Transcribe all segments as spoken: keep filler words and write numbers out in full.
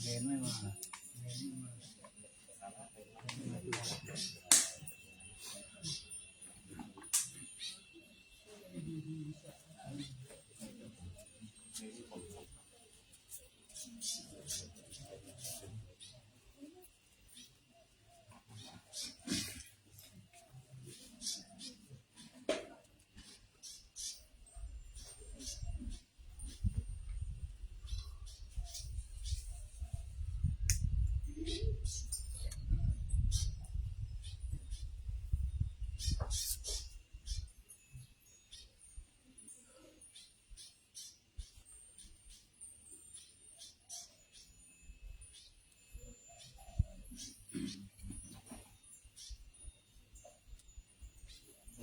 เนนไม่มา เนนไม่มา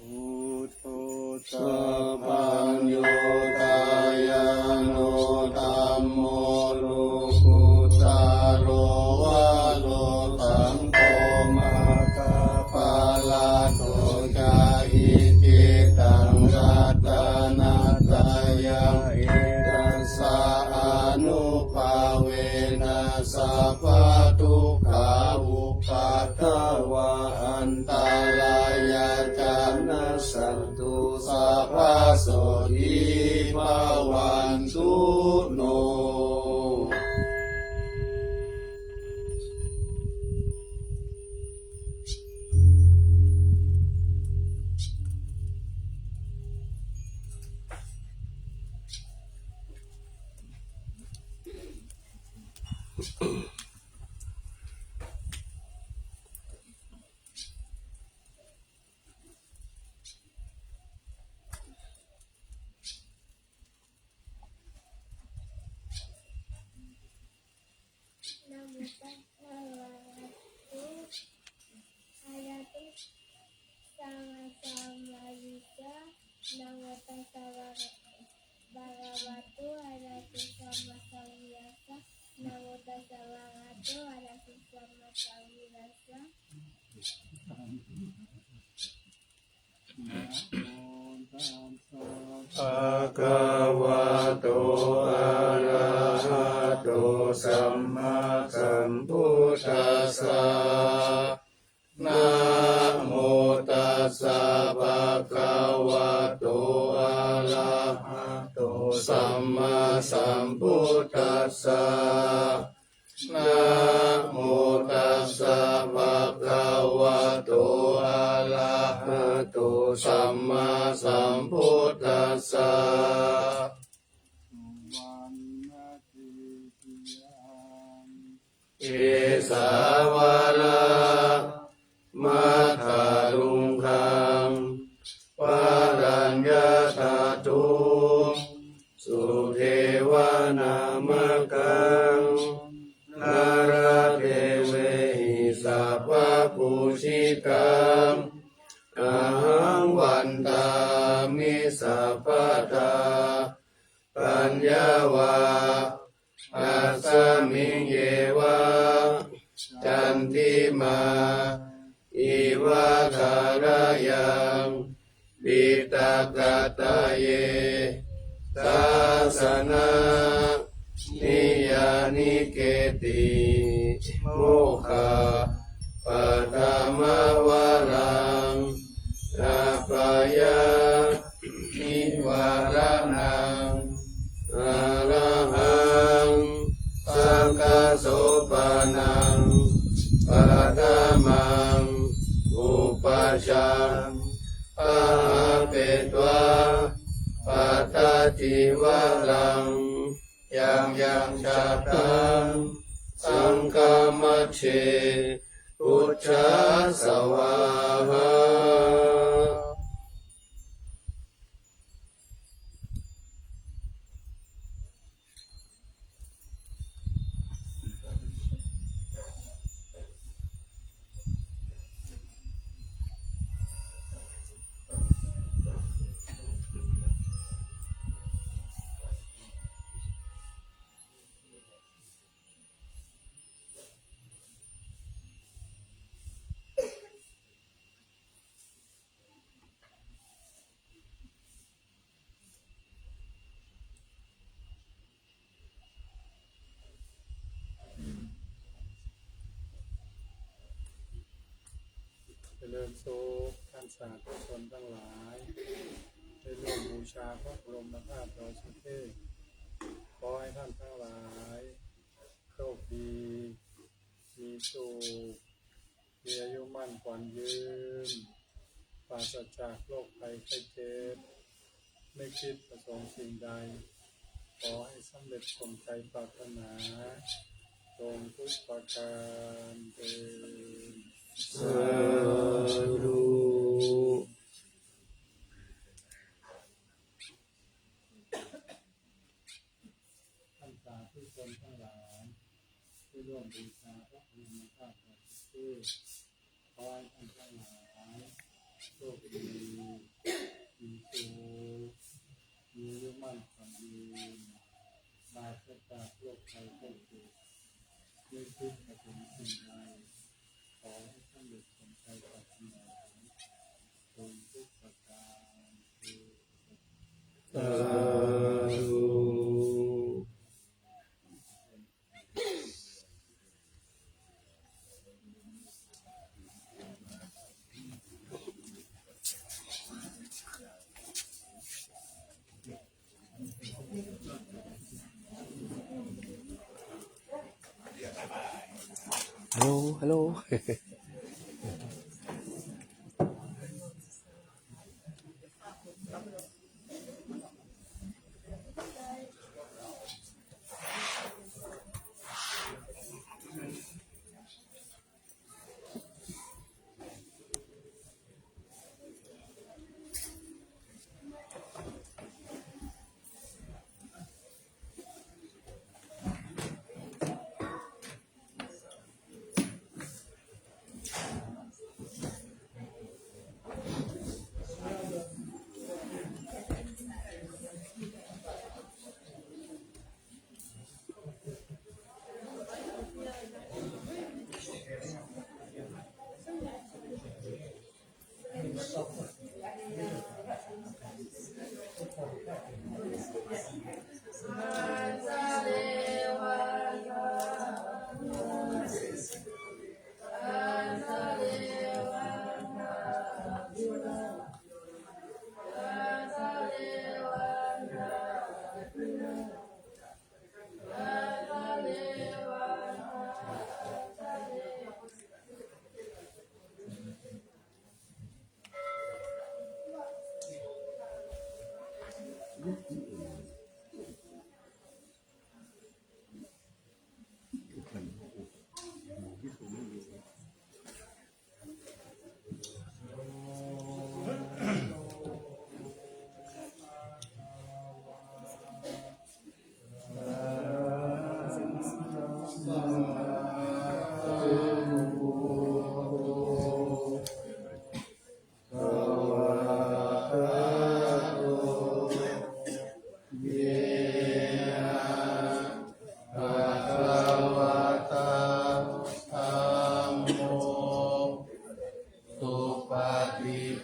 Buddho sabbaññutañāṇo, dhammo lokuttaro varo, saṅgho maggaphalaṭṭho ca, icchitaṃ ratanattayam, etassa ānubhāvena sabbadukkhā, upaddavā antarāyā ca nassantu, sabbasotthī bhavantu no. Namo tassa bhagavato arahato sammāsambuddhassa. Namo tassa bhagavato arahato sammāsambuddhassa. Namo tassa bhagavato arahato sammāsambuddhassa. Bhagavato arahato sammāsambuddhassa. Namo tassa bhagavato arahato sammāsambuddhassa. Namo tassa bhagavato arahato sammāsambuddhassa. Kesavādaṃ matthaluṅgaṃ varaññatato sudevanāmakam nāḷādevehi sabbapūjitaṃ ahaṃ vandāmi sabbadā. Paññā va asmiṃ yeva candimā iva tharayaṃ piṭakattaye dassanā niyyānike'ti mokkhapaddamavaraṃ. Apāyanivāraṇaṃ arahaṃ saṅghasopanam paṭhamaṃ upajjhaṃ pahāpetvā pattacīvaraṃ yaṃ yaṃ jātaṃ saṅghamajjhe pūjā svāhā. สุข ท่านสาธุชนทั้งหลาย ได้ร่วมบูชาพระบรมธาตุดอยสุเทพ ขอให้ท่านทั้งหลาย โชคดี มีสุข มีอายุมั่นขวัญยืน ปราศจากโรคภัยไข้เจ็บ ไม่คิดประสงค์สิ่งใด ขอให้สำเร็จสมใจปรารถนา จงทุกประการเทอญ สาธุ ท่านสาธุชนทั้งหลาย ที่ร่วมบูชาพระบรมธาตุดอยสุเทพ ขอให้ท่านทั้งหลาย โชคดี มีสุข มีอายุมั่นขวัญยืน ปราศจากโรคภัยไข้เจ็บ ไม่คิดประสงค์สิ่งใด ขอให้สำเร็จสมใจปรารถนา จงทุกประการเทอญ สาธุ ฮัลโหล ฮัลโหล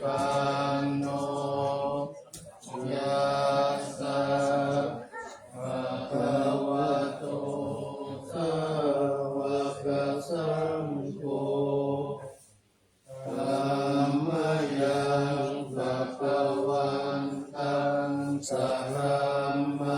Supaṭipanno yassa bhagavato sāvakasaṅgho, tammayaṃ bhagavantaṃ saddhamma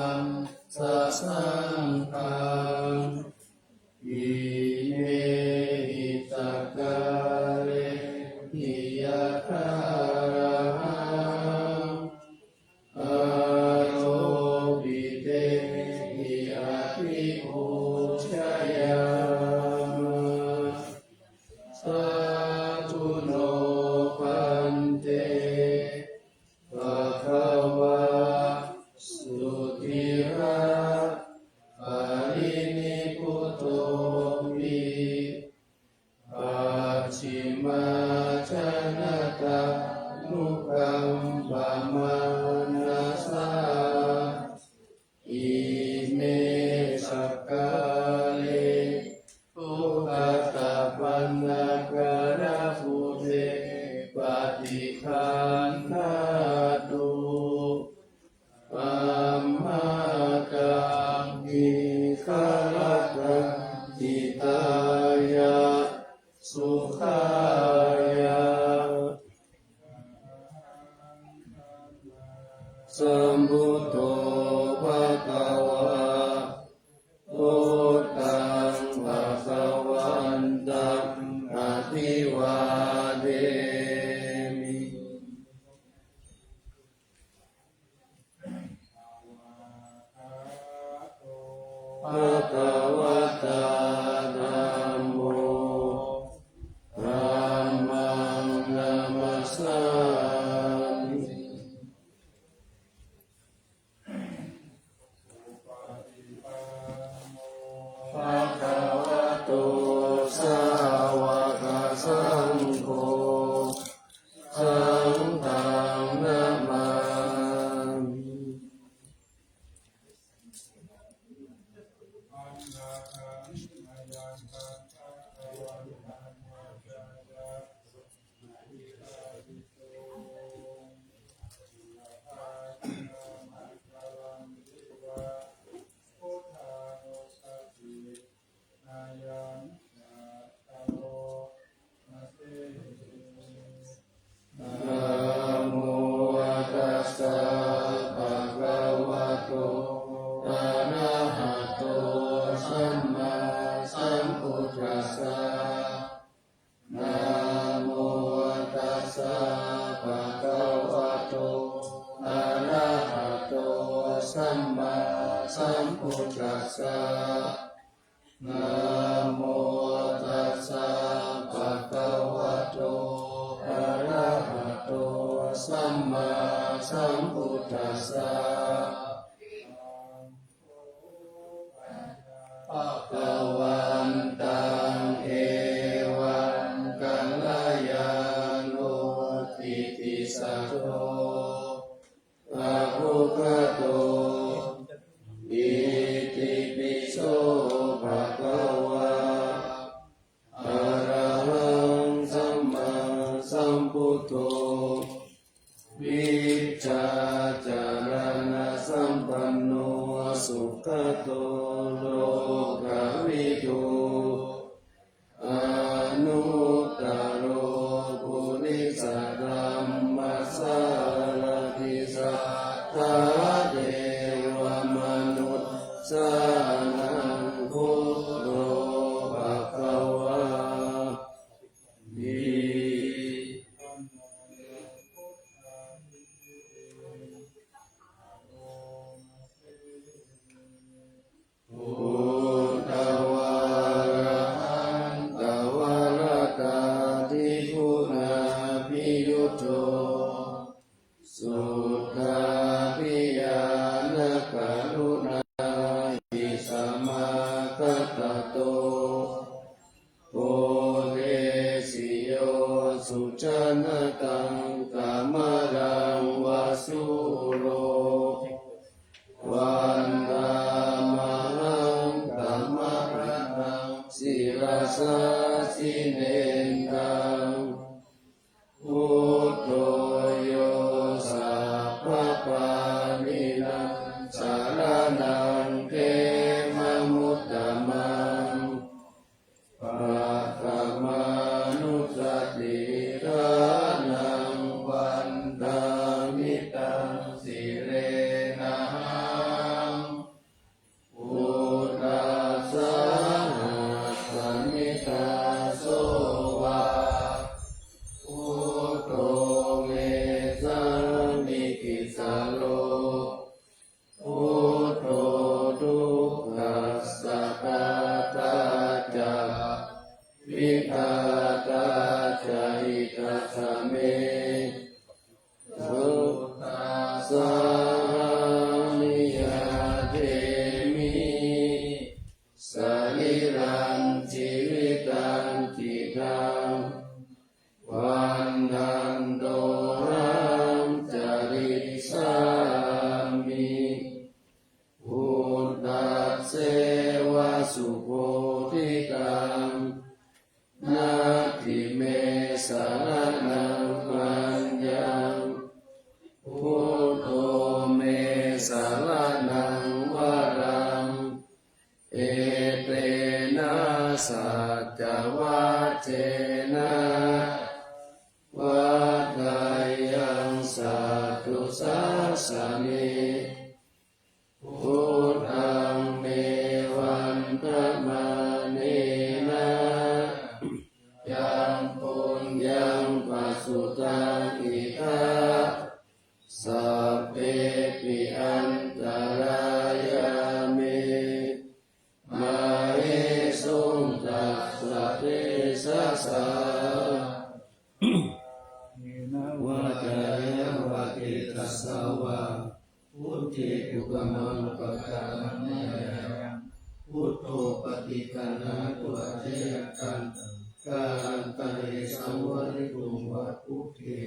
Bhagavā, buddhaṃ bhagavantaṃ abhivādemi. Bhagavatā dhammo, dhammaṃ namassāmi. Bhagavato sāvakasaṅgho, saṅghaṃ namāmi. Namo tassa bhagavato arahato sammāsambuddhassa. Namo tassa bhagavato arahato sammāsambuddhassa. Namo tassa bhagavato arahato sammāsambuddhassa. Bhagavantaṃ evaṃ kalyāṇo kittisaddo abbhuggato. Itipi so bhagavā arahaṃ sammāsambuddho vijjācaraṇasampanno sugato lokavidū anuttaro purisadammasārathi satthā devamanussānaṃ buddho bhagavāti. Buddhavārahantavaratādiguṇābhiyutto suddhābhiñāṇakaruṇāhi samāgatatto bodhesi yo sujanataṃ kamalaṃva sūro vandāmahaṃ tamaraṇaṃ sirasā jinendaṃ. Buddho yo sabbapāṇīnaṃ saraṇaṃ khemamuttamaṃ. Paṭhamānussatiṭṭhānaṃ vandāmi taṃ sirenahaṃ. Buddhassāhasmi dāso va buddho me sāmikissaro. Buddho dukkhassa ghātā ca vidhātā ca hitassa me. Buddhassāhasmi yācemi sarīrañca jīvitañcidaṃ vandantohaṃ carissāmi. Buddhasseva subodhitaṃ natthi me saraṇaṃ aññaṃ. Buddho me saraṇaṃ varaṃ. Etena saccavajjena vaḍḍheyyaṃ satthu sāsane. Kāyena vācāya va cetasā vā, buddhe kukammaṃ pakataṃ mayā yaṃ, buddho paṭiggaṇhatu accayantaṃ, kālantare saṃvarituṃ va buddhe.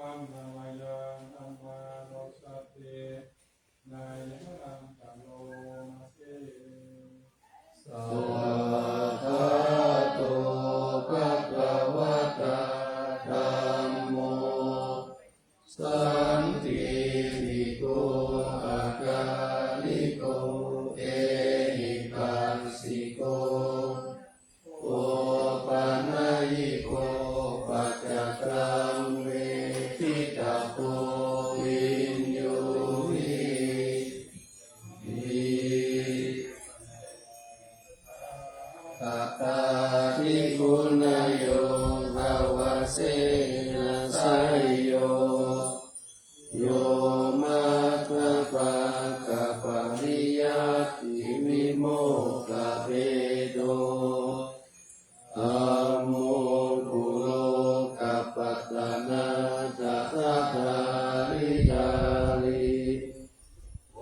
Annamāya dhammarojā te, nāyāraṃ karomase. Svākkhāto bhagavatā dhammo, sandiṭṭhiko akāliko ehipassiko, opanayiko paccattaṃ veditabbo viññūhī ti. Atthādi guṇayogavatthena seyyo, yo maggapākapariyattivimokkhabhedo, dhammo kulokapatanā tathadhāridhārī,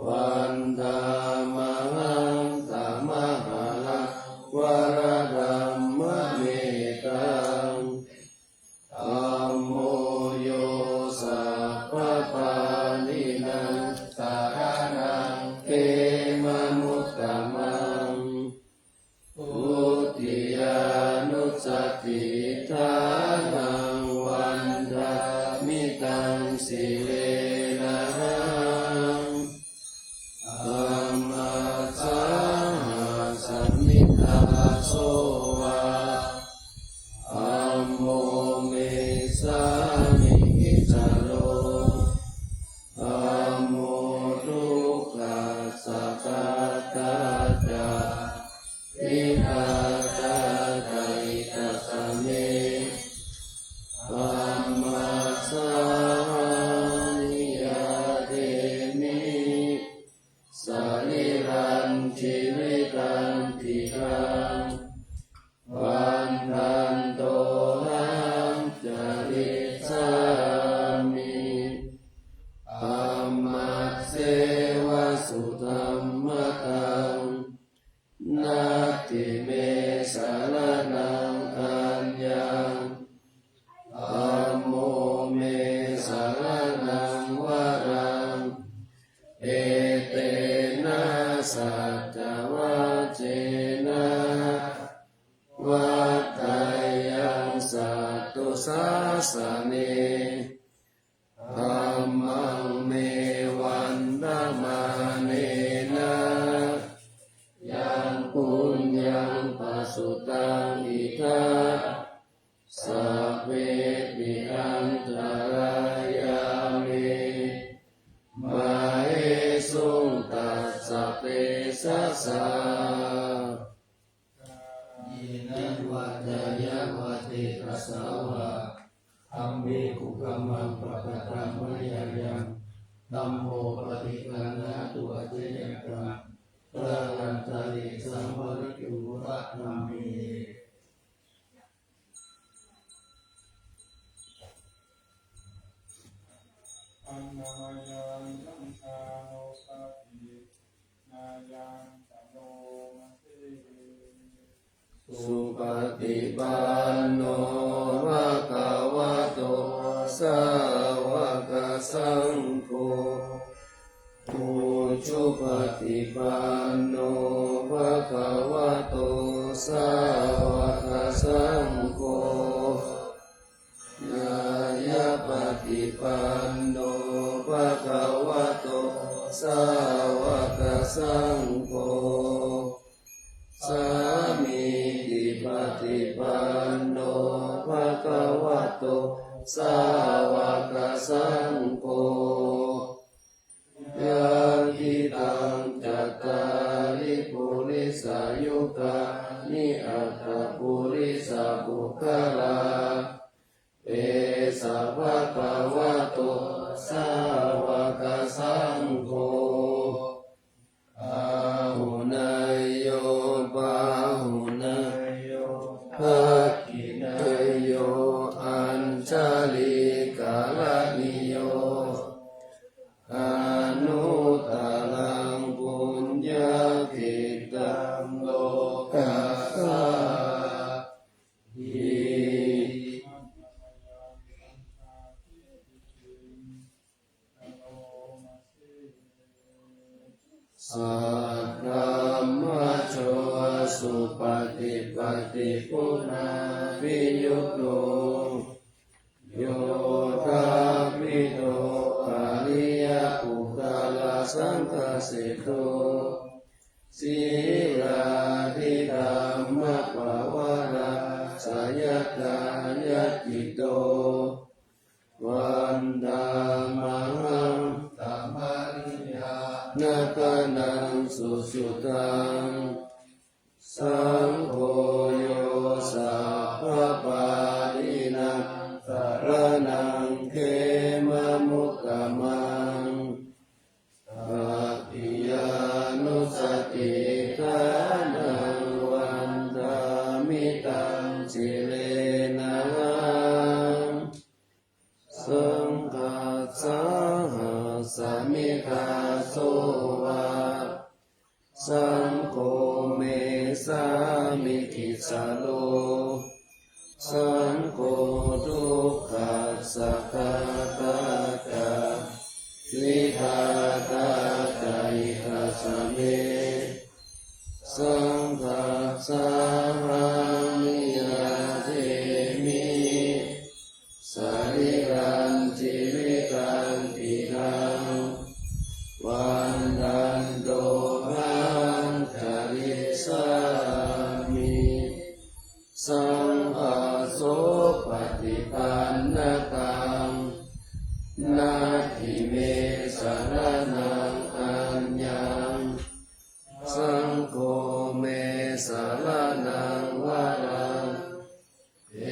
vandāmahaṃ tamaharaṃ varadhammametaṃ. Dhammo yo sabbapāṇīnaṃ saraṇaṃ khemamuttamaṃ. Dutiyānussatiṭṭhānaṃ vandāmi taṃ sirenahaṃ. Dhammassāhasmi dāso va, dhammo me sāmikissaro, dhammo dukkhassa ghātā ca vidhātā ca hitassa me. Dhammassāhāmi yādemi sarīrañjīvitañcidaṃ, vandantohaṃ carissāmi dhammasseva sudhammataṃ. Natthi me saraṇaṃ aññaṃ, dhammo me saraṇaṃ varaṃ, etena saccavajjena vaḍḍheyyaṃ satthu sāsane. Dhammaṃ me vandamānena yaṃ puññaṃ pasutaṃ idha, sabbepi antarāyā me māhesuṃ tassa tejasā. Kāyena vācāya va cetasā vā, dhamme kukammaṃ pakataṃ mayā yaṃ, dhammo paṭiggaṇhatu accayantaṃ, kālantare saṃvarituṃ va dhamme. Annamāya dhammarojā te, nāyaṃ karomase. Supaṭipanno bhagavato sāvakasaṅgho, ujupaṭipanno bhagavato sāvakasaṅgho, ñāyapaṭipanno bhagavato sāvakasaṅgho, sāmīcipaṭipanno bhagavato sāvakasaṅgho, yadidaṃ cattāri purisayugāni aṭṭha purisapuggalā, esa bhagavato sāvakasaṅgho, palīkaraṇīyo anuttaraṃ puññakkhettaṃ lokassāti. Saddhammajo supaṭipattiguṇābhiyutto yoṭṭhabbidho ariyapuggalasaṅghaseṭṭho sīlādidhammapavarassa yathāyatthito vandāmahaṃ tamariyañāṇagaṇaṃ susuddhaṃ. Saṅgho yo sabbapāṇīnaṃ saraṇaṃ khemamuttamaṃ tatiyānussatiṭṭhānaṃ vandāmi taṃ sirenahaṃ. Saṅghassāhasmi dāso va saṅgho me sāmikissaro. Saṅgho dukkhassa ghātā ca vidhātā ca hitassa me. Saṅghassāhaṃ niyyādemi sarīrañjīvitañcidaṃ vandantohaṃ carissāmi. Saṅghasopaṭipannataṃ natthi me saraṇaṃ aññaṃ. Saṅgho me saraṇaṃ varaṃ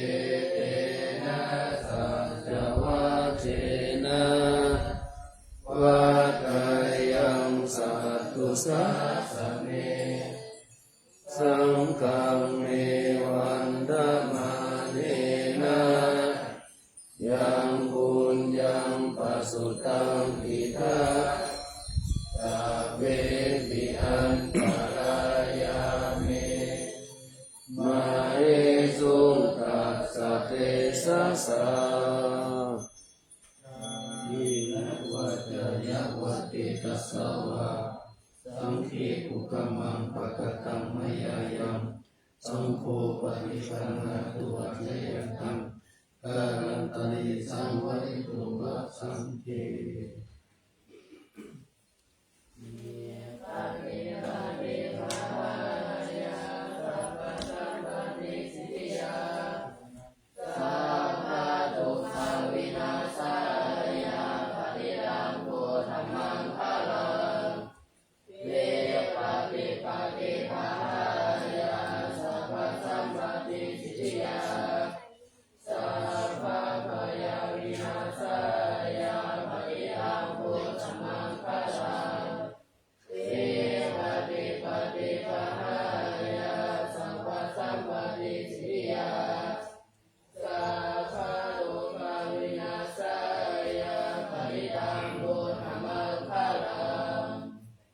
etena saccavajjena vaḍḍheyyaṃ satthu sāsane. Saṅghaṃ me vandamānena yaṃ puññaṃ pasutaṃ idha sabbepi antarāyā me māhesuṃ tassa tejasā. Kāyena vācāya va cetasā vā saṅghe kukammaṃ pakataṃ mayā yaṃ saṅgho paṭiggaṇhatu accayantaṃ kālantare saṃvarituṃ va saṅghe.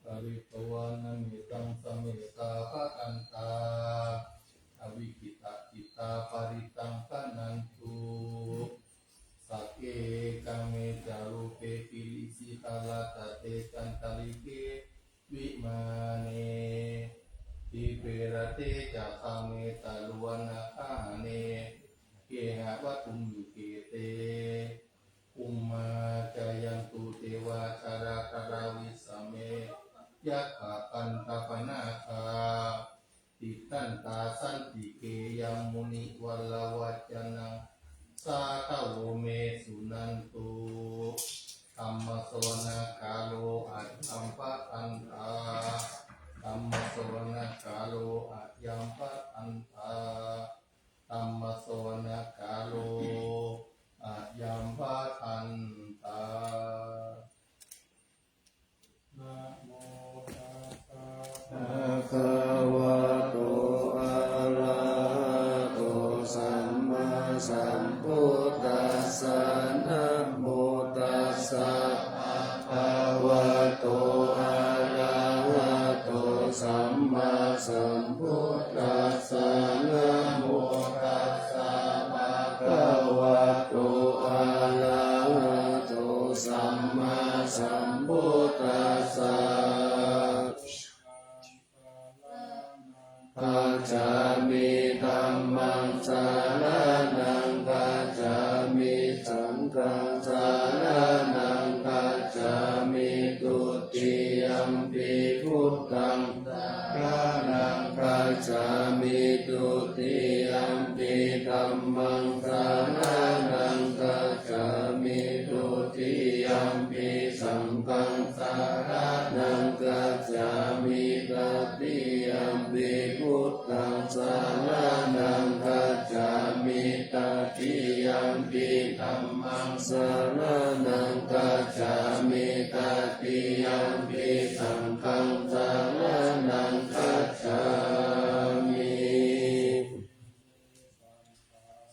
Pharitvāna mettaṃ samettā bhadantā avikkhittacittā parittaṃ bhaṇantu. Sagge kāme ca rūpe girisikharataṭe cantalikkhe vimāne dīpe raṭṭhe ca gāme taruvanagahane gehavatthumhi khette bhummā cāyantu devā jalathalavisame yakkhagandhabbanāgā tiṭṭhantā santike yaṃ munivaravacanaṃ sādhavo me suṇantu. Dhammassavanakālo ayambhadantā. Dhammassavanakālo ayambhadantā. Dhammassavanakālo ayambhadantā. Namo tassa bhagavato arahato sammāsambuddhassa. Bhagavato arahato sammāsambuddhassa. Namo tassa bhagavato arahato sammāsambuddhassa. Gacchāmi. Dhammaṃ saraṇaṃ gacchāmi. Saṅghaṃ saraṇaṃ gacchāmi. Dutiyampi buddhaṃ saraṇaṃ gacchāmi. Dutiyampi dhammaṃ saraṇaṃ gacchāmi. Dutiyampi saṅghaṃ saraṇaṃ gacchāmi. Tatiyampi buddhaṃ saraṇaṃ gacchāmi. Tatiyampi dhammaṃ saraṇaṃ gacchāmi. Tatiyampi saṅghaṃ saraṇaṃ gacchāmi.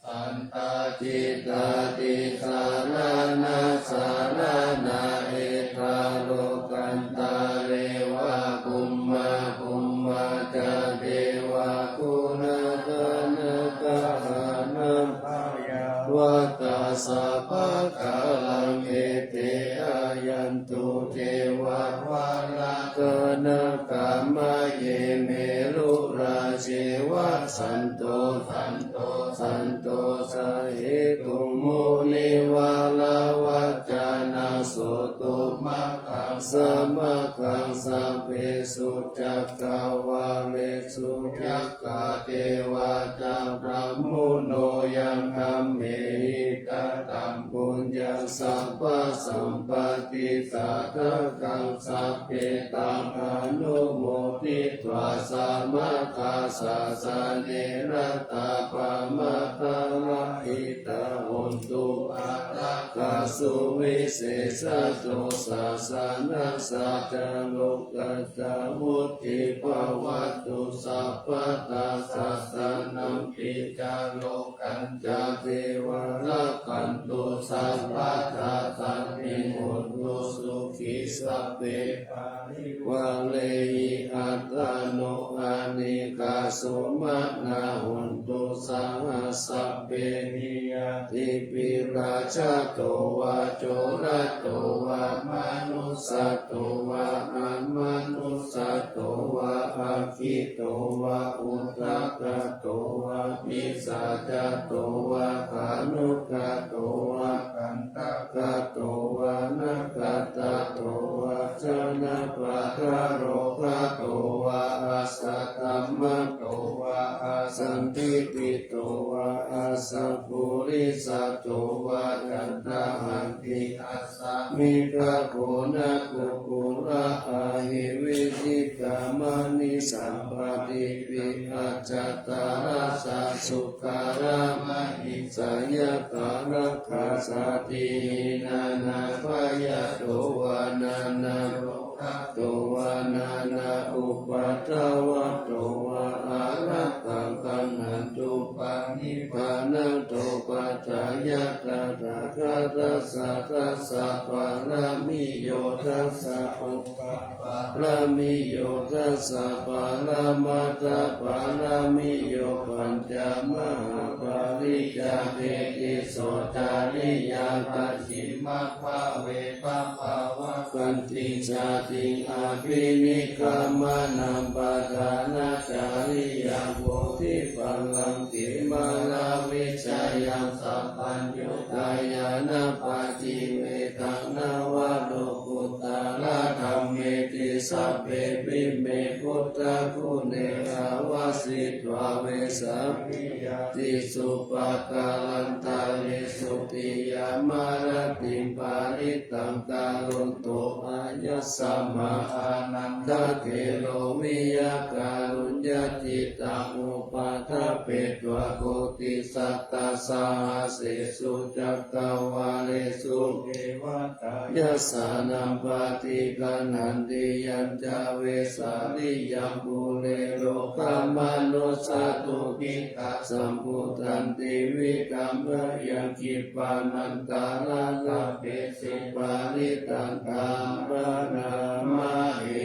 Santā cittā tisaraṇasaraṇā. Etha lokantare va bhummā bhummā ca devā guṇagānagahānā, bhayā vatā sabbakāraṃ ete āyantu devā valakānakā. Mahe merurājeva santo santo santosahetuṃ munivaravacanaṃ sotumaggaṃ samaggaṃ sabbesu cakkavāḷesu. Yakkha devā ca brahmuno yaṃ amhehi kataṃ puññaṃ sabbasampattisādhakaṃ sabbe taṃ anumoditvā samaggāsāsane ratā pamādarahitā hontu ārakkhā suvisesato. Sāsanassa ca lokassa vuḍḍhī bhavatu sabbadā. Sāsanampi ca lokañca devā rakkhantu sabbadā. Sabbī hontu sukhī sabbe parivārehi attano anīghā sumanā hontu saha sabbehi ñātibhi. Rājato vā corato vā manussato vā amanussato vā aggito vā udakato vā pisācato vā khāṇukato vā kaṇṭakato vā nakkhattato vā janapadarogato vā asaddhammato vā asandiṭṭhito vā asappurisato vā candahatthiassamigagoṇakukkuraahivicchikamaṇisappadīpiaccha taraccha sukkara mahiṃsa yathā rakkhasādīhi nānābhayato vā nānārogato vā nānāupaddavato vā ārakkhaṃ gaṇhantu panibbānato. Patthāya tathāgatassa dasa pāramiyo dasa upapāramiyo dasa paramatthapāramiyo pañca mahāpariccāge tisso cariyā pacchimabbhave bhaggavaṃ khantiṃ jātiṃ abhinikkhamanaṃ padhānacariyaṃ bodhipallaṅke māravijayaṃ sabbaññutañāṇappaṭivedhaṃ navalokuttaradhammeti sabbepime buddhaguṇe āvajjitvā vesāliyā tīsu pākārantaresu tiyāmarattiṃ parittaṃ karonto āyasmā ānandatthero viya kāruññacittaṃ upaṭṭhapetvā koṭisatasahassāsu cakkavā Devatā yassāṇaṃ paṭiggaṇhanti yañca Vesāliyaṃ pure rogāmanussadubbhikkhasambhūtantividhambhayaṃ khippānantarādapesu parittaṃ taṃ bhaṇāma he.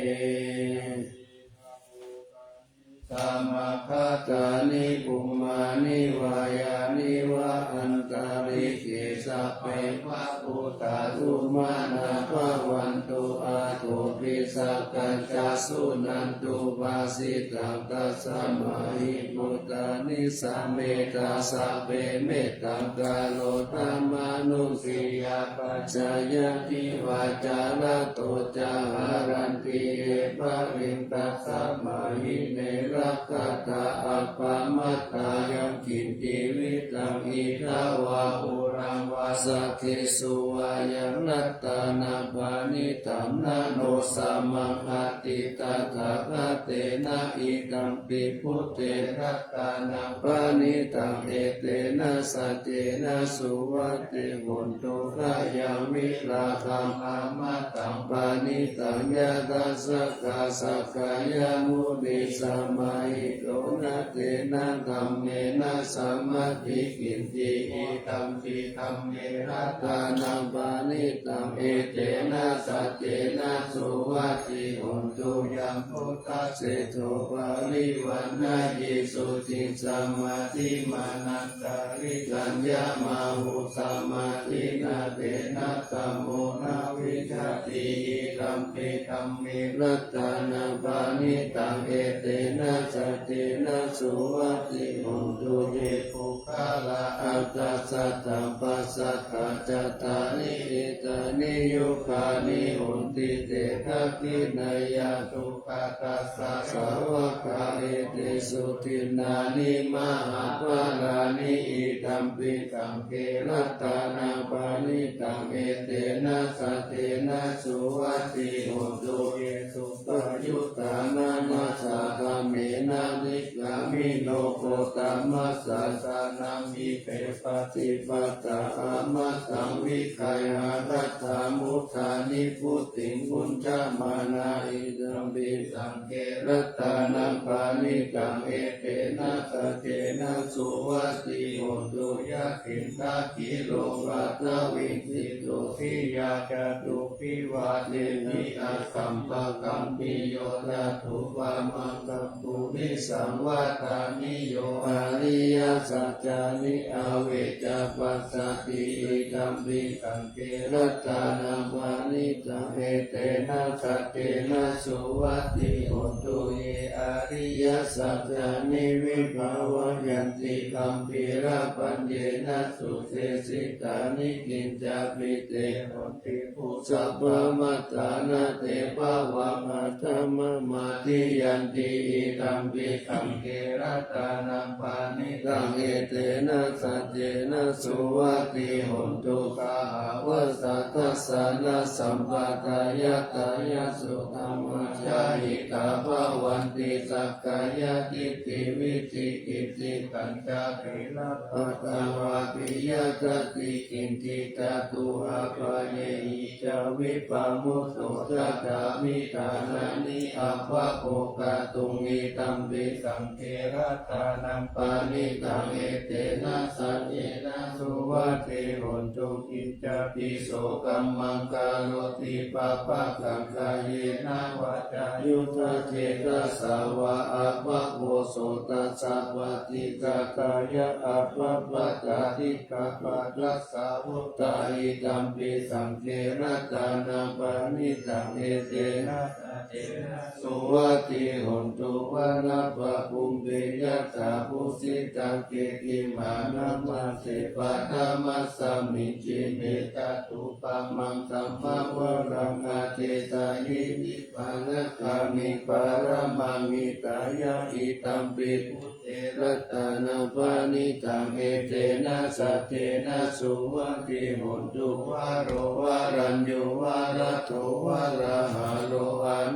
Samāgatāni bhummāni vā yāni va antalikkhe sabbe va bhūtā sumanā bhavantu athopi sakkacca suṇantu bhāsitaṃ. Tasmā hi bhūtā nisāmetha sabbe mettaṃ karotha mānusiyā pajāya divā ca ratto ca haranti ye baliṃ. Tasmā hi ne rakkhatha appamattā yaṃ kiñci vittaṃ idha vā huraṃ vā saggesu vā yaṃ ratanaṃ paṇītaṃ na no samaṃ atthi tathāgatena. Idampi buddhe ratanaṃ paṇītaṃ etena saccena suvatthi hotu. Khayaṃ virāgaṃ amataṃ paṇītaṃ yadajjhagā sakyamunī samāhito na tena dhammena samatthi kiñci. Idampi dhamme ratanaṃ paṇītaṃ etena saccena suvatthi hotu. Yaṃ buddhaseṭṭho parivaṇṇayī suciṃ samādhimānantarikaññamāhu samādhinā tena dhammo na vijjati. Idampi dhamme ratanaṃ paṇītaṃ etena saccena suvatthi hotu. Ye puggalā aṭṭha sataṃ pasatthā cattāri etāni yugāni honti te dakkhiṇeyyā sugatassa sāvakā etesu dinnāni mahapphalāni. Idampi saṅghe ratanaṃ paṇītaṃ etena saccena suvatthi hotu. Ye suppayuttā manasā daḷhena nikkāmino gotamasāsanamhi te pattipattā amataṃ vigayha laddhā mudhā nibbutiṃ bhuñjamānā. Idampi saṅghe ratanaṃ paṇītaṃ etena saccena suvatthi hotu. Yathindakhīlo paṭhaviṃ sito siyā catubbhi vātebhi asampakampiyo tathūpamaṃ sappurisaṃ vattaniyo ariyasaccāni avecca passati. Idampi saṅghe ratanaṃ paṇītaṃ etena saccena suvatthi hotu. Ye ariyasaccāni vibhāvayanti gambhīrapaññena sudesitāni kiñcāpi te honti bhusappamattā na te bhavaṃ aṭṭhamamādiyanti. Idampi saṅghe ratanaṃ paṇītaṃ etena saccena suvatthi hotu. Sahāvassa dassanasampadāya tayassu dhammā jahitā bhavanti sakkāyadiṭṭhi vicikicchitañca sīlabbataṃ vāpiya cati kiñci catūhapāyehi ca vippamutto catādidānāni appamokkhatuṃ. Idampi saṅghe ratanaṃ paṇītaṃ etena saccena suvatthi hotu. Kiñcāpi so kammaṃ karoti pāpakaṃ kāyena vācāyuda cetasā vā appamokkhako tassa paṭiggaṇhāya appamattā dikkhāpatassa vuttā. Idampi saṅghe ratanaṃ paṇītaṃ etena saccena suvatthi hotu. Vanappagumbe yathā phussitagge gimhānamāse paṭhamasmiṃ jine tathūpamaṃ dhammavaraṃ adesayi nibbānagāmiṃ paramaṃ hitāya. Idampi buddhe ratanaṃ paṇītaṃ etena saccena suvatthi hotu. Varo varaññū varado varāharo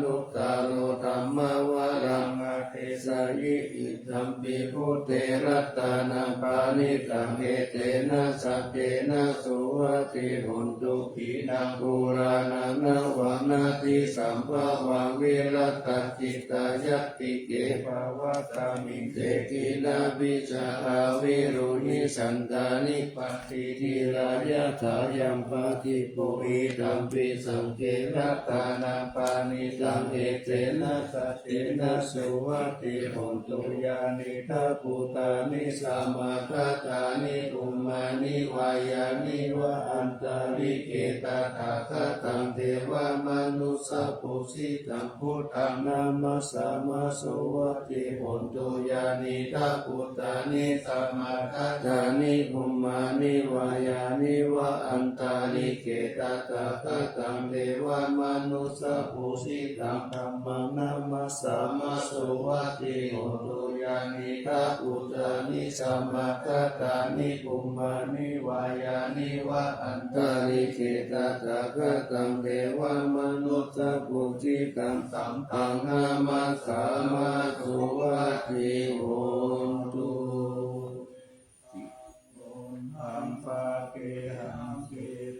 anuttaro dhammavaraṃ adesayi. Idampi buddhe ratanaṃ paṇītaṃ, etena saccena suvatthi hotu. Khīṇaṃ purāṇaṃ navaṃ natthi sambhavaṃ, virattacittāyatike bhavatthasmiṃ, te khīṇabījā avirūḷhichandā, nippa ṭhidhirā yathāyampadīpo. Idampi saṅghe ratanaṃ paṇītaṃ, etena saccena suvatthi hotu. Yānīdha bhūtāni samāgatāni, bhummāni vā yāni va antalikkhe, tathāgataṃ devamanussapūjitaṃ, buddhaṃ namassāma suvatthi hotu. Yānīdha bhūtāni samāgatāni, bhummāni vā yāni va antalikkhe, tathāgataṃ devamanussapūjitaṃ, dhammaṃ namassāma suvatthi hotu. Yānīdha bhūtāni samāgatāni, bhummāni vā yāni va antalikkhe, tathāgataṃ devamanussapūjitaṃ, saṅghaṃ namassāma suvatthi hotu.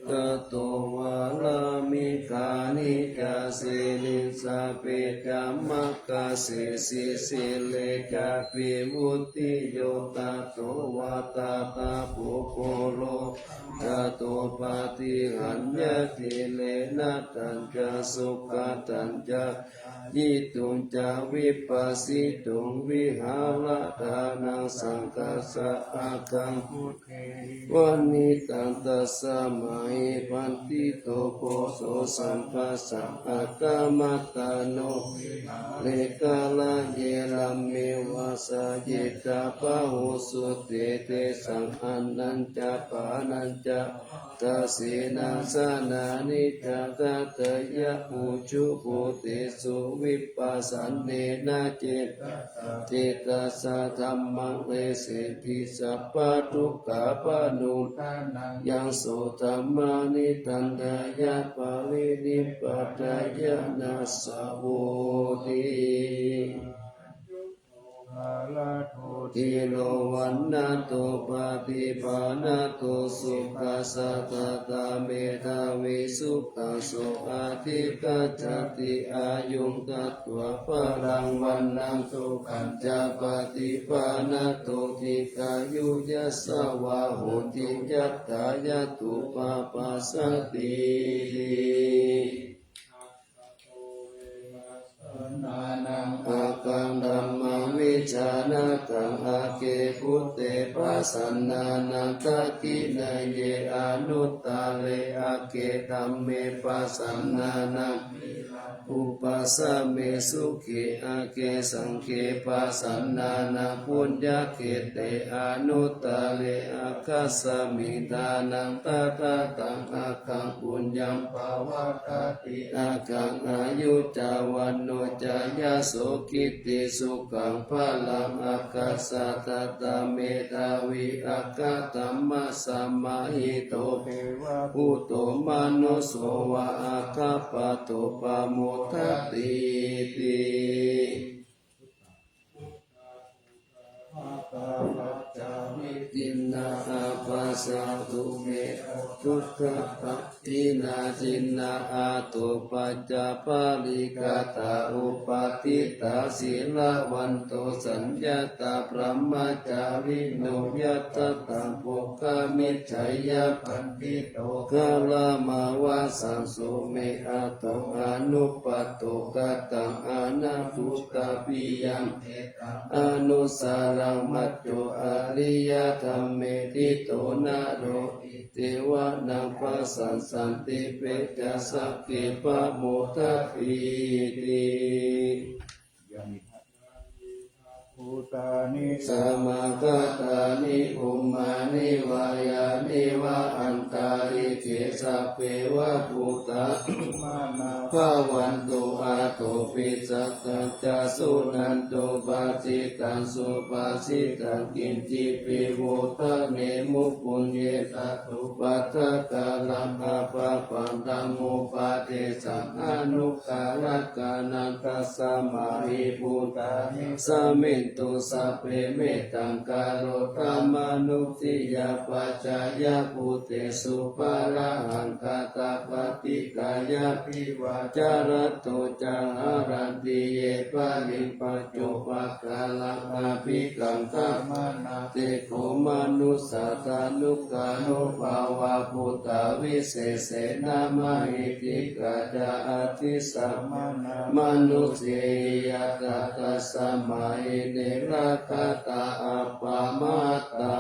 Tato vārāmi gaṇhi ca sīlissa, petāmakkha sesī sīle ca vimucciyo. Tato vā tassa puggalā jāto, pāṭihaññā sīlena tañca sukhātañca, ṭhātuñca vipassituṃ vihāradhānaṃ, saṅghassa aggaṃ buddhe vanitaṃ. Tasmā hi bhantito phoso, saṅghassa aggamatane vihāre, kāraye rāme vāsayikā bahussutte. Tesaṃ annañca pānañca vāsasenā, sanāni ca khattiyā ujubhūtesu, vippasannena cetasa, cetasā dhammaṃ deseti, sabbadukkhāpanūdanaṃ. Yaṃ so dhammaṃ nidassāya parinibbānāya, nāssa hoti āyudo balado dhīro vaṇṇado paṭibhāṇado, sukhassa dātā medhāvī sukhaṃ so adhigacchati. Āyuṃ datvā balaṃ vaṇṇaṃ sukhañca paṭibhāṇado, dīghāyu yasavā hoti yattha yatthūpapajjatīti. Aggaṃ dhammaṃ vijānataṃ agge buddhe pasannānaṃ, dakkhiṇeyye anuttare agge dhamme pasannānaṃ, virattupasame sukhe agge saṅghe pasannānaṃ, puññakkhette anuttare aggasmiṃ dānaṃ dadataṃ aggaṃ puññaṃ pavaḍḍhati, aggaṃ āyu ca vaṇṇo ca yaso kitti sukhaṃ balaṃ. Aggassa dātā medhāvī aggadhammasamāhito, devabhūto manusso vā aggappatto pamodatīti. Ciṇṇā ābhāsā sumedho, duggā pahīnā ciṇṇā āto, pañcaparikkhātā upādittā sīlavanto, saññātā brahmacārino, yatadhammokkhamicceyya, paṇḍito kalamāvasaṃ, sumedho anuppatto, kataṃ anabhūtapiyaṃ, anussaraṃ majjho ariyadhamme, ṭhito naro itivanaṃ, passaṃ santi peccā sagge pamodatīti. Bhūtāni samāgatāni, bhummāni vā yāni va antalikkhe, sabbeva bhūtā sumanā bhavantu, athopi sakkacca suṇantu, bhāsitaṃ subhāsitaṃ, kiñcipi vā paṭiggaṇhe, puññe satupaddakaraṃ appaṭivaṭṭaṃ, upādi tesaṃ anuggaharakkhaṇaṃ. Tasmā hi bhūtā nisāmethu sabbe, mettaṃ karotha mānusiyā pajāya, bhūtesu pāṇahaṃ ṭhānaṃ paṭikkāya, divā ca ratto ca haranti ye baliṃ paccupakkhaṃ. Abhikkantā manā te kho manussā, tanukkaro bhavabhūtā, visesena mahiddhikā ca, addisāma mānusehī yattha, tasmā hi ne rakkhatha appamattā.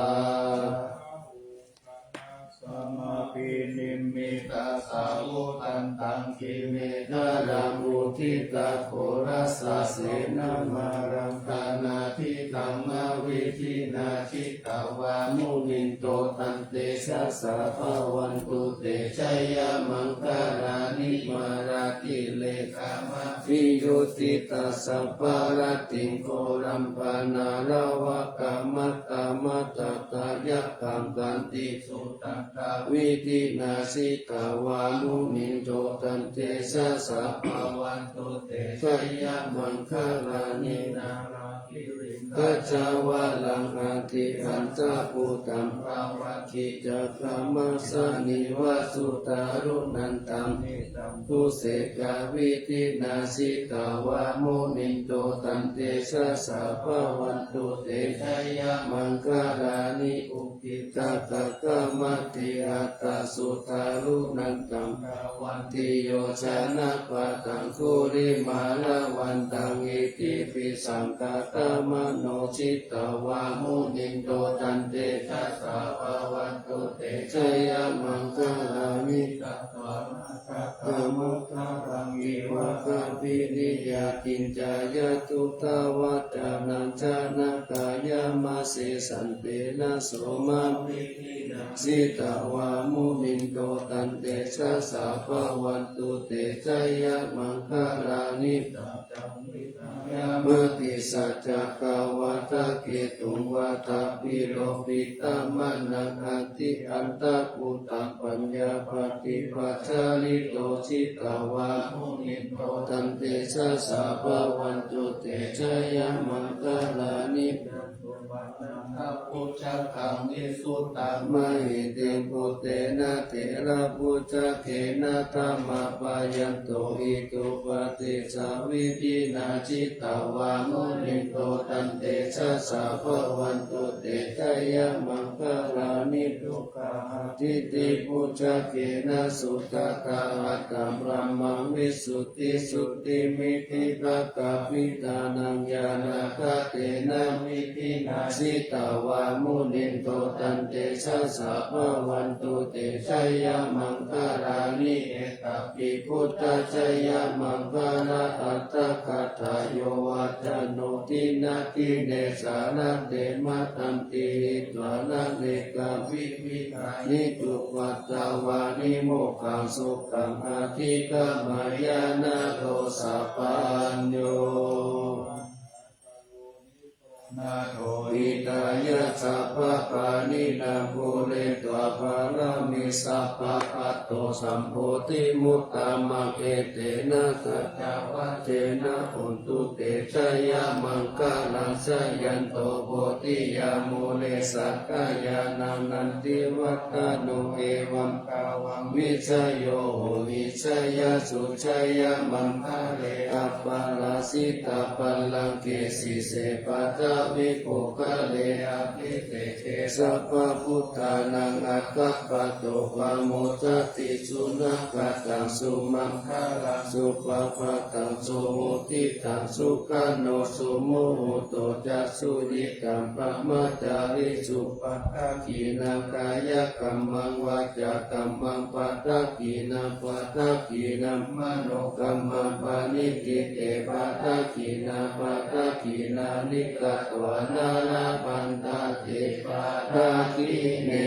Samābhinimmitasāvudhantaṃ, grīmekhalaṃ uditaghorasasenamāraṃ, dānādidhammavidhinā jitavā munindo, tantejasā bhavatu te jayamaṅgalāni. Mārātirekamabhiyujjhitasabbarattiṃ, ghorampanāḷavakamakkhamathaddhayakkhaṃ, khantīsudantavidhinā jitavā munindo, tantejasā bhavatu te jayamaṅgalāni. Nāḷāgiriṃ gajavaraṃ atimattabhūtaṃ, dāvaggicakkamasanīva sudāruṇantaṃ, mettambusekavidhinā jitavā munindo, tantejasā bhavatu te jayamaṅgalāni. Ukkhittakhaggam atihatthasudāruṇantaṃ, dhāvantiyojanapathaṅgulimālavantaṃ, iddhībhisaṅkhatamano jitavā munindo, tantejasā bhavatu te jayamaṅgalāni. Katvāna kaṭṭhamudaraṃ iva gabbhinīyā, ciñcāya duṭṭhavacanaṃ janakāyamajjhe, santena somavidhinā jitavā munindo, tantejasā bhavatu te jayamaṅgalāni. Saccaṃ vihāya matisaccakavādaketuṃ, vādābhiropitamanaṃ atiandhabhūtaṃ, paññāpadīpajalito jitavā munindo, tantejasā bhavatu te jayamaṅgalāni. Supaṇṇabhujagaṃ visuddhā mahiddhiṃ, puttena therabhujagena damāpayanto, iddhūpadesavidhinā jitavā munindo, tantejasā bhavatu te jayamaṅgalāni. Duggāhadiṭṭhibhujagena sudaṭṭhahatthaṃ, brahmaṃ visuddhijutimiddhibakābhidhānaṃ, ñāṇāgadena vidhinā jitavā munindo, tantejasā bhavatu te jayamaṅgalāni. Etāpi buddhajayamaṅgalaaṭṭhagāthā, yo vācano dinadine sarate matandī, hitvānanekavividhāni cupaddavāni, mokkhaṃ sukhaṃ adhigameyya naro sapañño. Nātho hitāya sabbapāṇinaṃ, pūretvā pāramī sabbā, patto sambodhimuttamaṃ, etena saccavajjena, hotu te jayamaṅgalaṃ. Jayanto bodhiyā mūle, sakyānaṃ nandivaḍḍhano, evaṃ tvaṃ vijayo hohi, jayassu jayamaṅgale, aparājitapallaṅke, sīse paṭhavipokkhare, abhiseke sabbabuddhānaṃ, aggappatto pamodati. Sunakkhattaṃ sumaṅgalaṃ, supabhātaṃ suhuṭṭhitaṃ, sukhaṇo sumuhutto ca, suyiṭṭhaṃ brahmacārisu, padakkhiṇaṃ kāyakammaṃ, vācākammaṃ padakkhiṇaṃ, padakkhiṇaṃ manokammaṃ, paṇidhī te padakkhiṇā, padakkhiṇāni katvāna, labhantatthe padakkhiṇe.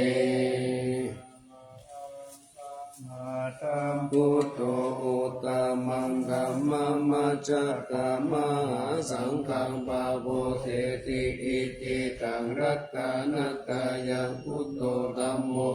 Sambuddho uttamaṃ dhammamajjhakamā, saṅghaṃ pavatteti icchitaṃ, ratanattayaṃ buddho, dhammo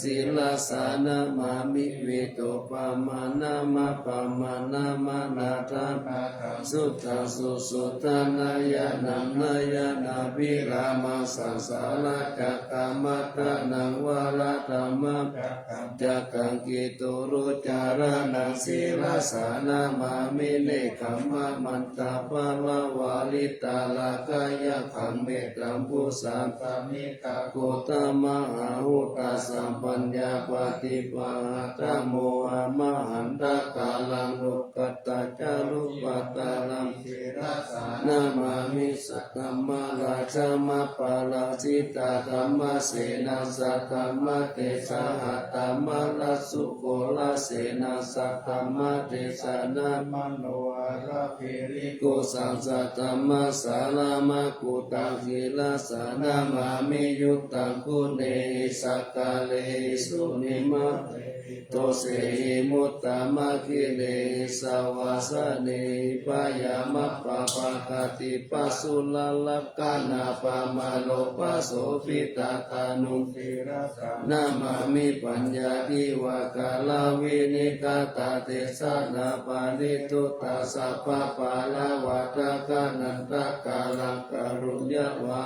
Sīlassa namāmi vītapamāṇaṃ appamāṇaṃ anādhaṃ suddhaṃ susuddhaṃ nayanaṃ nayanabhirāmaṃ saṃsāracakkamatanaṃ varadhammacakkaṃ cakkaṃ kitturucaraṇaṃ sīlassa namāmi. Nekkhammamantapaṇṇaravitarāgayakkhaṃ mettambusekavidhā gotamanāhutā samphaññā paṭibāhatthaṃ mohamahantakāraṃ lokuttacarūpataraṃ sīlassa namāmi. Saddhammarājamaparājitaṃ dhammasenaṃ saddhammatesaṃ hatthamārassukurasenaṃ saddhammatesanā manoharagiriṃ kusaṃ saddhammasāraṃ makkutaṃ sīlassa namāmi. Yuttaṃ guṇehi sakkārehi susimārehi dosehi muttamaguṇehi savāsanehi byāmappabhāgāti pāsurakkhaṇapamāro pāsobhitattanum sīlassa namāmi. Paññā divā kālā viniggatā desā na parittutā sabbapāṇavattakaṇhantakaṃ kāruññavā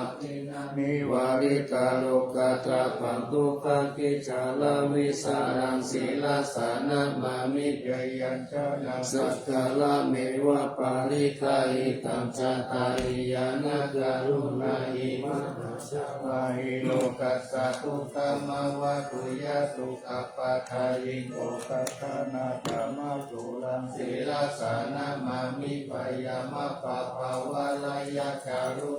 nivāritarogatabbaṃ dukkhakhiccharavisaraṃ sīlassa namāmi. Jayañjanaṃ sakkārameva pariggāhitaṃ chattariyaṇakaruṇā imaṃ dajjamahī lokassa dukkhamavadū yadukkhapaṭhaviṃ oghatiṇṇamanāsuraṃ sīlassa namāmi. Byāmappabhāvaṃ lājarucirū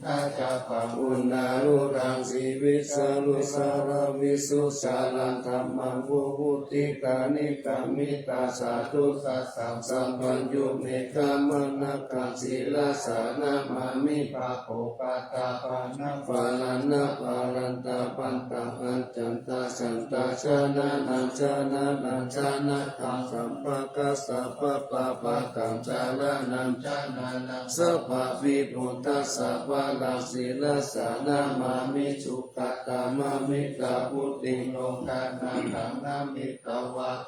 saccaṃ uṇṇāludaṃ sīvisarucirāviṃsu saraṃ dhammaṃ Vutikā nikkāmita sādhu satthaṃ sabbaññū me khamanākaṃ sirasā namāmi. Pāpūpaṭṭhapāṇabhāraṇābharantapantaṃ accayantaṃ santaṃ janānaṃ janānaṃ janataṃ sabbakassapapabbātaṃ jālantaṃ jānānaṃ sabbavimuttassa phalaṃ sirasā namāmi. Su- -gatamametabuddhiṃ lokanāthaṃ namitvā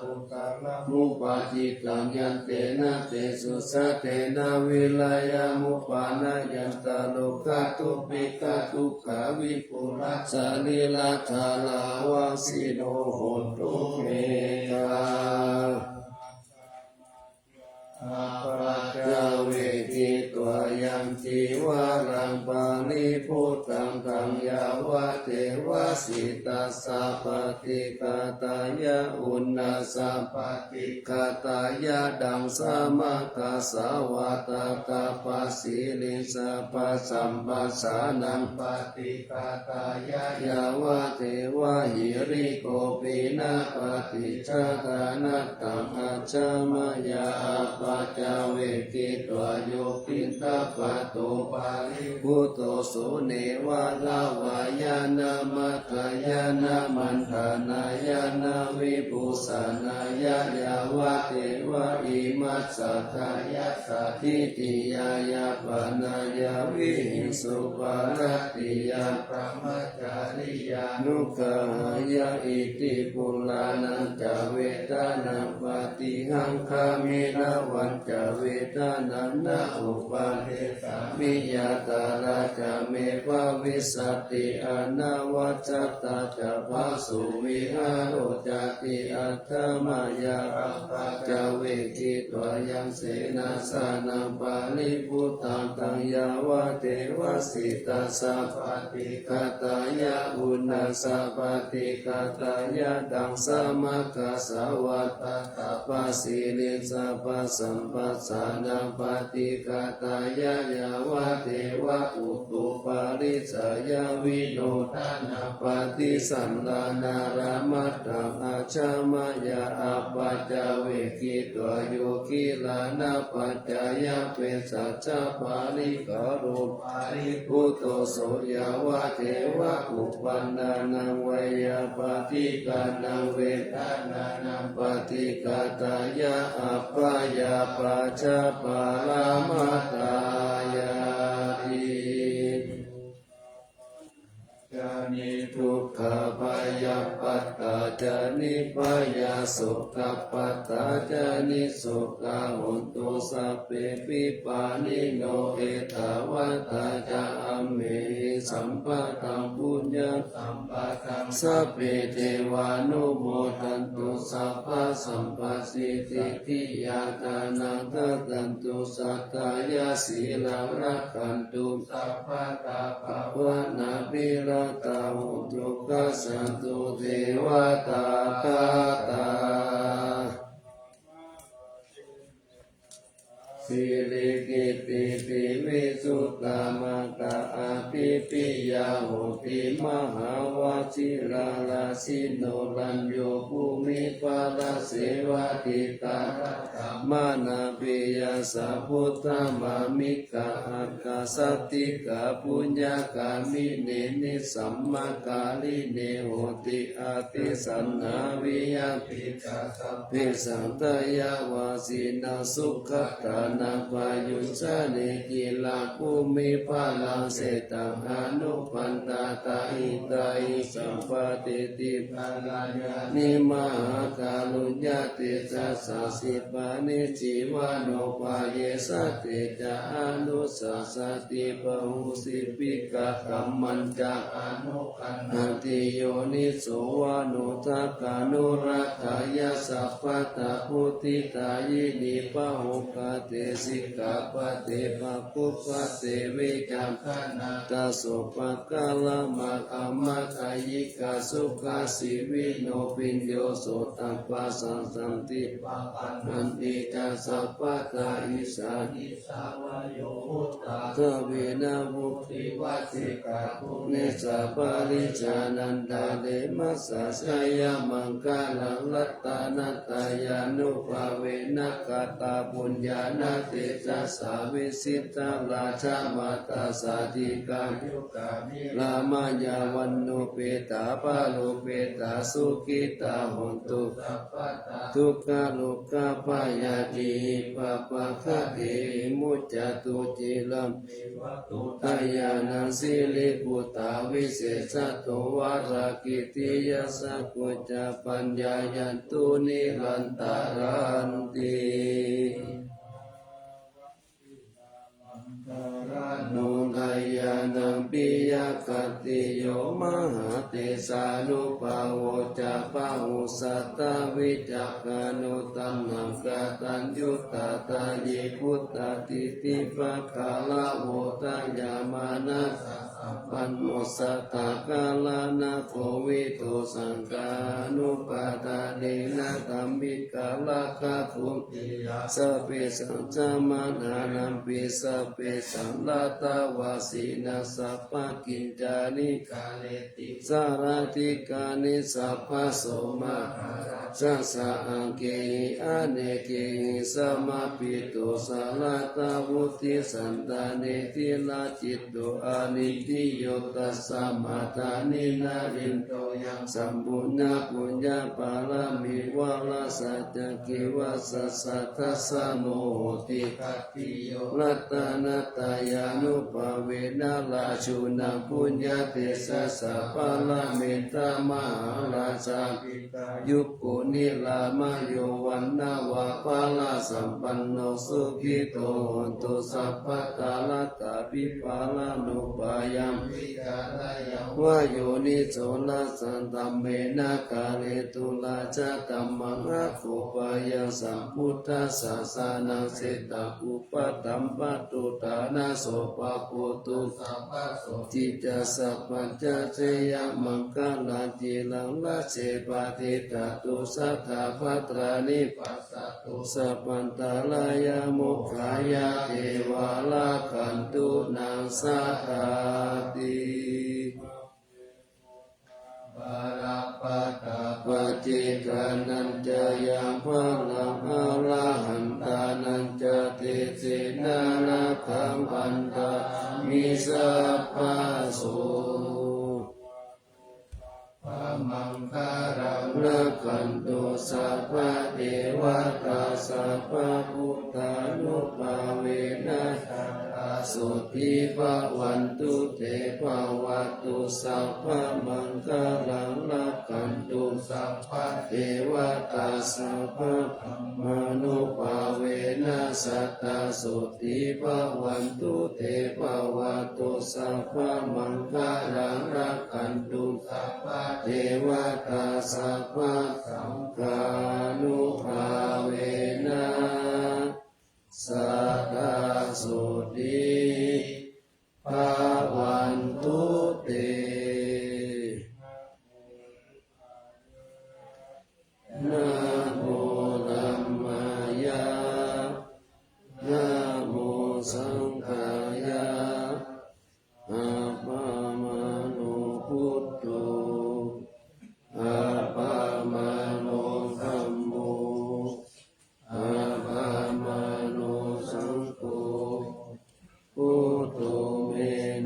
kusalyamupaṭṭhitaṃ yantena tejasā tena vīriyamupanayanti rogātuppikadukkhā vipulā sarīrā dāraṃ vassino hontu me. Apaccavekkhitvā yaṃ cīvaraṃ paribhuttaṃ taṃ yāvadeva sītassa paṭighātāya uṇhassa paṭighātāya daṃsamakasavātātapasiriṃsapasamphassā naṃ paṭighātāya yāvadeva hirikopinapaṭicchādanatthaṃ ajja mayā. Apaccavekkhitvā yo piṇḍapāto paribhutto so neva davāya na madāya na maṇḍanāya na vibhūsanāya yāvadeva imassa kāyassa ṭhitiyā yāpanāya vihiṃsuparatiyā brahma- -cariyānuggahāya. Iti purāṇañca vedanaṃ paṭihaṅkhāmi navañca vedanaṃ na uppādessāmi yātrā ca me bhavissati anavajjatā ca phāsuvihāro cāti. Aṭṭha mayā apaccavekkhitvā yaṃ senāsanaṃ paribhuttaṃ taṃ yāvadeva sītassa paṭighātāya uṇhassa paṭighātāya daṃsamakasavātātapasiriṃsapasamphassānaṃ paṭighātāya yāvadeva utuparissayavinodanapaṭisallānārāmatthaṃ ajja mayā. Apaccavekkhitvā yo gilānapaccayabhesajjaparikkhāro paribhutto so yāvadeva uppannānaṃ veyyābādhikānaṃ vedanānaṃ paṭighātāya abyāpajjhaparamatāyāti. Ca niddukkhā bhayappattā ca nibbhayā sokappattā ca nissokā hontu sabbepi pāṇino. Ettāvatā ca amhehi sambhataṃ puññasampadaṃ sabbe devānumodantu sabbasampattisiddhiyā. Dānaṃ dadantu saddhāya sīlaṃ rakkhantu sabbadā bhāvanābhiratā hontu gacchantu devatāgatā. Sirikittipivisuddhā mātā ādipiya hooti mahāvajirārajino rañño bhūmiphalacchedavī dhārā tamhānābhiyā sa buddhābhāmi kā aṭṭhasaṭṭhikā puññagāminī nisammakāyinī hooti abhisaṭhānaviyampī ca sabbe sattayavāsino sugatānaṃ payujjhane khīlaṃ bhūmiphalaṃ setaṃ anupaṇṇāta hitāya sabbadhi tiparāyāni mahākāruññatejasā sippaṇi jīvanupāyesā te ca anussasati bahū jīvikaṃ dhammañca anukaññāti yoniso manasikānuddānānubhāvāya sabbattha vuṭṭhidāyinī pahukkhate sikkhāpade pāpūpade veca khaṇatha Kammaṭṭhāyikā sukhajīvino, bhiyyo sotappa santi pāpaggahanti ca sabbadā. Issāhi sabbayo buddhā, dāvaggicakkam āsi khaggo, nesabbaṃ paricchānantarikaṃ, jayamaṅgalaṃ ratanattayānubhāvena, kataṃ puññaṃ no tejasā, vijitā rājamātā sādhikā, niyyānikaṃ mayā vaṇṇūpetā, pāpūpetā sukhitā hontu, sabbadā dukkhā rogā bhayā, cāpi pāpaggahanti ca vimuccantu, ciraṃ jīvatu sayānā siribhūtā, visesato varaketuṃ yasassiko ca, pāpayantu nirantaranti. Antarāno dayānaṃ piyakātiyo, mahātejānubhāvo ca, bāhussatā vicakkhaṇo, taṇhaṅkarattayuttā, dāyī puttadīpivāravo, dayāmayo dasasampanno, santaddhāraṇayo vīto, saṅghānubhāvena, dhammikarattayuttā, sabbesaṃ samaṇānaṃ pi sabbesaṃ, ñātavasena sabbakiñcena, kareti sārathīkaraṇe sabbaso, mahārājassa aṅgehi anekehi, samāhito saratā buddhisattānehi, dhīracitto anindhiyo, tasmā dāni narindo, yaṃ sambhataṃ puññaparamī, vāsā ca itiha sattā, tasmo hoti khātiyo, ratanattayānubhāvena, rājūnaṃ puññatejasā, paranimmitā mahārājā, dīghāyuko nirāmayo, vaṇṇaṃ va parasampanno, sukhito hotu sabbadā, atthāpi pāṇabhū pūjā, vijānāya va yonijo, rājadhammena, kāretu rājadhammaṃ, aggūpayaṃ sambuddhasāsanaṃ, seṭṭhe upaṭṭhapattudānaṃ, so pabuddho sabbaso, ticca sabbañca, jayamaṅgalaṃ, ciraṃ rājje patiṭṭhatu, sadā bhadrani passa tu, sabbantarāyā mokkhaṃ, yā devā rakkhantu, naṃ sadā ti. Balappattā paccekānañca yaṃ balaṃ, arahantānañca tejena, rakkhaṃ bandhāmi sabbaso. Sabbamaṅgalaṃ rakkhantu sabbadevatā, sabbabuddhānubhāvena, sadā sotthī bhavantu te. Bhavatu sabbamaṅgalaṃ, rakkhantu sabbadevatā, sabbadhammānubhāvena, sadā sotthī bhavantu te. Bhavatu sabbamaṅgalaṃ, rakkhantu sabbadevatā, sabbasaṅghānubhāvena, sadā sotthī bhavantu te. Namo dhammāya, namo saṅghāya, appamāṇo buddho, appamāṇo dhammo, appamāṇo saṅgho, buddho me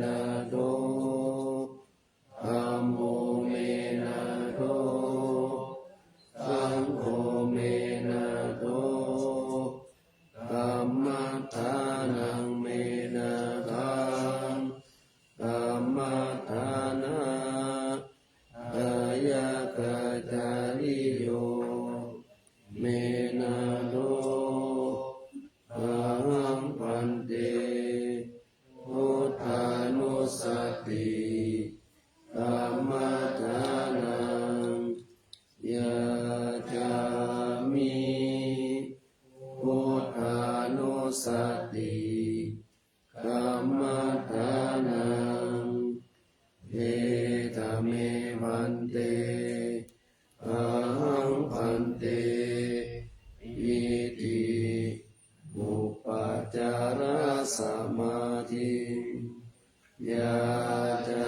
Khema me bhante, ahaṃ bhante iti upācārasamādhiṃ yācāmi.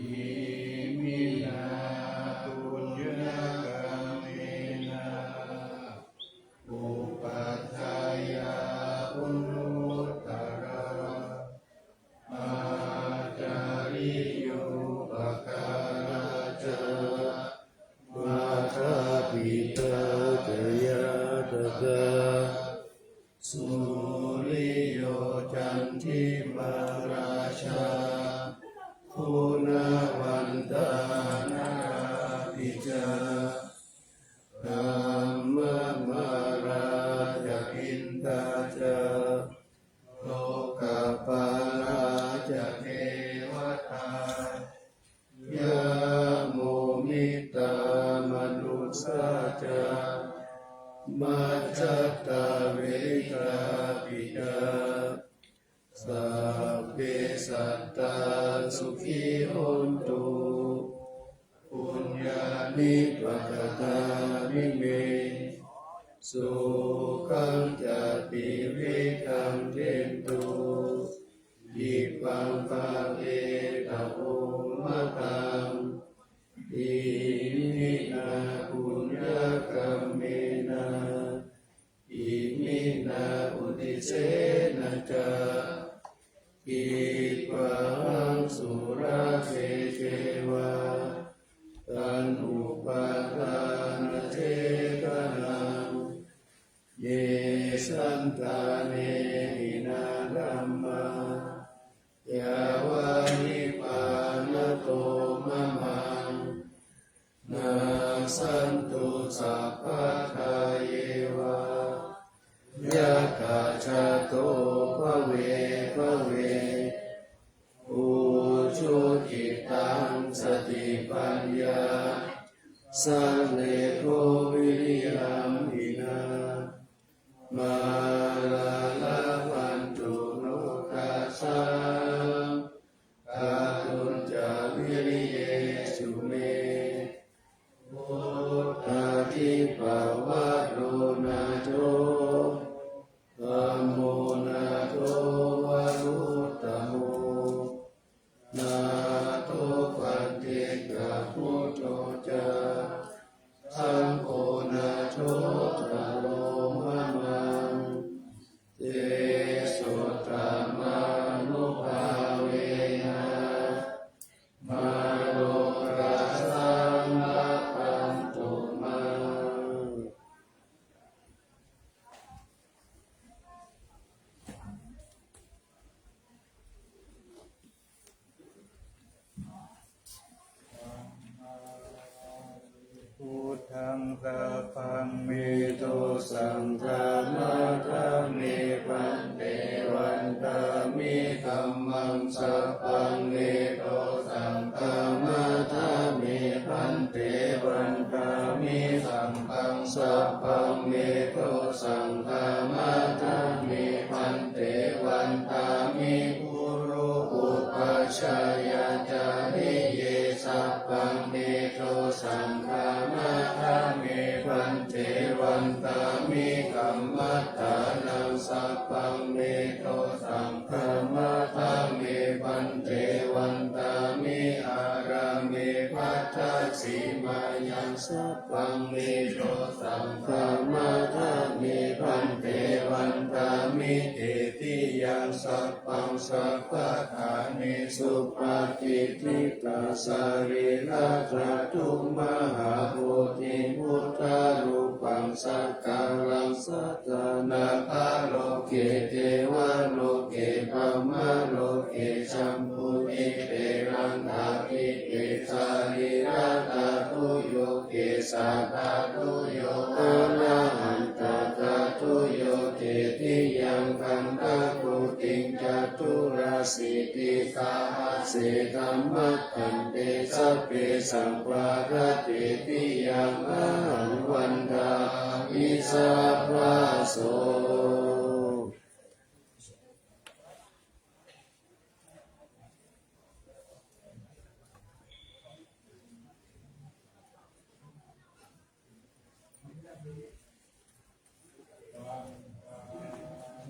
Iminā puññakammena upajjhāyā guṇuttarā, ācariyūpakārā ca mātā pitā ca ñātakā, suriyo candimā rājā, guṇavantā narāpi ca, brahmamārā ca indā ca, lokapālā ca devatā, yamo mittā manussā ca, majjhattā verikāpi ca, sabbe sattā sukhī hontu, puññāni pakatāni me, sukhañca tividhaṃ dentu, khippaṃ pāpetha vo mataṃ. Iminā puññakammena, iminā uddisena ca, khippāhaṃ sulabhe ceva, taṇhupādānachedanaṃ, ye santāne hinā dhammā, yāva nibbānato mamaṃ, nassantu sabbadā yeva, yattha jāto bhave bhave, ujucittaṃ satipaññā, sallekho viriyamhinā, mārā labhantu nokāsaṃ, kātuñca viriyesu me. Buddhādhipavaro nātho, dhammo nātho varuttamo, nātho paccekabuddho ca, saṅgho nāthottaro mamaṃ. Tesottamānubhāvena, mārokāsaṃ labhantu mā. Buddhaṃ sabbaṃ me dosaṃ khamatha me bhante, vandāmi dhammaṃ sabbaṃ me dosaṃ khamatha me bhante, vandāmi saṅghaṃ sabbaṃ me dosaṃ khamatha me bhante, vandāmi guru upajjhāyācariye sabbaṃ sabbaṃ me dosaṃ khamatha me bhante. Vandāmi kammaṭṭhānaṃ sabbaṃ me dosaṃ khamatha me bhante. Vandāmi ārāme bhaddasīmāyaṃ sabbaṃ me dosaṃ khamatha me bhante. Vandāmi tetiyaṃ sabbaṃ sabbaṭṭhāne supatiṭṭhitā sarīradhātu mahābodhiṃ buddharūpaṃ sakalaṃ sadā nāgaloke devaloke brahmaloke jambudīpe laṅkādīpe sarīradhātuyo kesadhātuyo arahantadhātuyo tetiyaṃ gandhakuṭiṃ caturāsītisahassadhammakkhandhe sabbesaṃ paratetiyaṃ ahaṃ vandāmi sabbaso.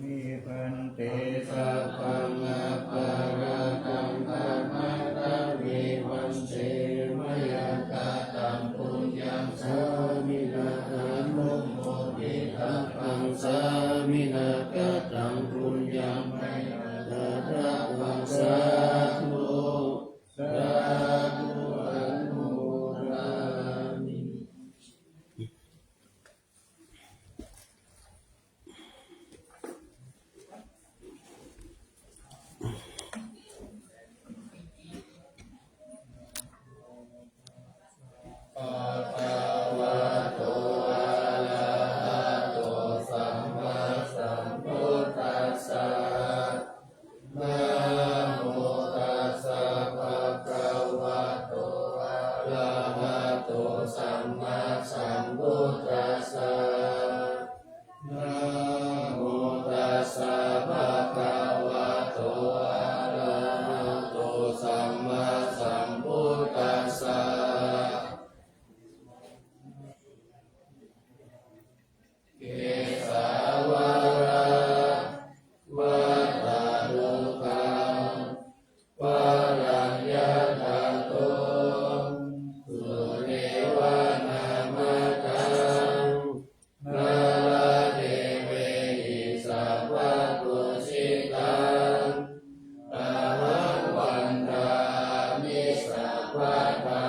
Me bhante sabbaṃ aparādhaṃ khamatha me bhante. Mayā kataṃ puññaṃ sāminā anumoditabbaṃ, sāminā kataṃ puññaṃ mayā dātabbaṃ, sādhu sādhu anumodāmi. Bhagavato arahato sammāsambuddhassa. Namo tassa bhagavato arahato sammāsambuddhassa. Namo tassa bhagavato arahato sammāsambuddhassa. Kesavarattakuttarabhūtaṃ varaṃ yathāthoṃ sudevanamāraṃ, nāradevehi sabbapūjitaṃ ahaṃ vandāmi sabbadā.